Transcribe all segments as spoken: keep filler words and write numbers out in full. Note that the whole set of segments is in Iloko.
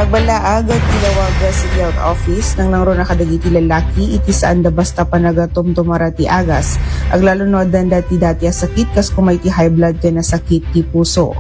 Balaag ti Laoag City Health Office, nangnangruna kadagiti lallaki iti saanda basta panatumtumara ti agas, aglalo no addanda ti dati a sakit kas kuma iti high blood ken nasakit ti puso.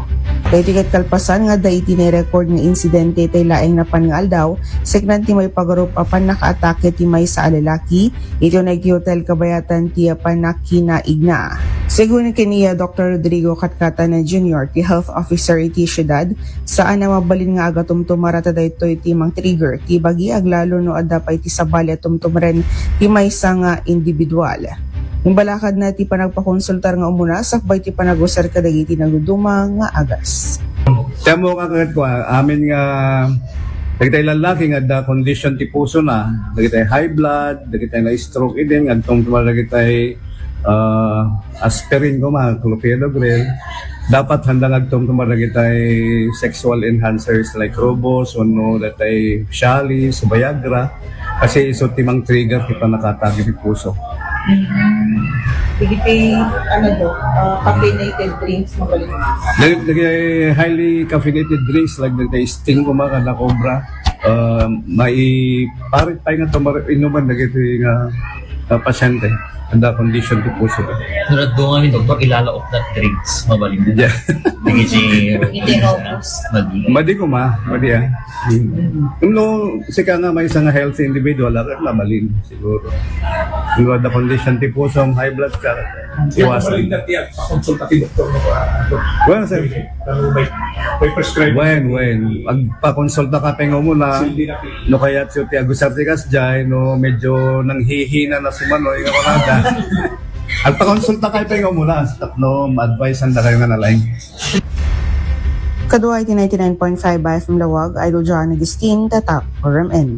Daytoy ket kalpasan nga adda iti nairekord nga insidente tay laeng napan nga aldaw, seknan ti maipagarup a pannakaatake ti maysa a lalaki, iti unay ti hotel kabayatan ti pannakinaigna. Segun ken iya, Doktor Rodrigo Katcatan Junior, ti health officer iti siudad, saan a mabalin nga agatumtumara ta daytoy ti mang-trigger ti bagi aglalo no adda pay ti sabali a tumtumaren ti maysa nga individual. Imbalakadna ti panagpakonsultar nga umuna sakbay ti panagusar kadagiti nagduduma nga agas. Tamo ka ket kua, amin nga dagiti lallaki nga adda condition ti puso na, dagiti high blood, dagiti na-stroke, idin nga agtumtumar dagiti, ah, aspirin kuma, clopidogrel. Dapat handa nga agtumtumar dagiti sexual enhancers like Robos, wenno dagiti Cialis, Viagra. Kasi isu ti mang-trigger ti pannakaatake ti puso. Dagiti, ano do, ah, caffeinated drinks, mabalin. Dagiti, dagiti highly caffeinated drinks like dagiti Sting kuma, kada Cobra, ah, maiparit pay nga tumar-, inuman dagiti nga, ah, pasyente. Adda condition ti puso. Pero adu ngamin, doktor, ilalaok that drinks, mabalin. Yeah. Dagiti Iti Robos. Madi. Madi kuma, madi, ah. Hmm. No, sika nga maysa nga healthy individual, ah, mabalin, siguro. No adda condition ti pusom, high blood ka, iwasan. Mabalin dati agpakonsulta ti doktor mo, ah, Well, sir. Ano, may, may prescribe. When, when. Agpakonsulta ka pay nga umuna, no kayatyo ti agusar ti kasdiay, no medyo nanghihina na si Manoy nga kunada. Agpakonsulta kayo pay nga umuna, tapno ma-advise-an da kayo nga nalaing. Kadua iti ninety-nine point five F M Laoag, Idol John Agustin, Tatak, R M N.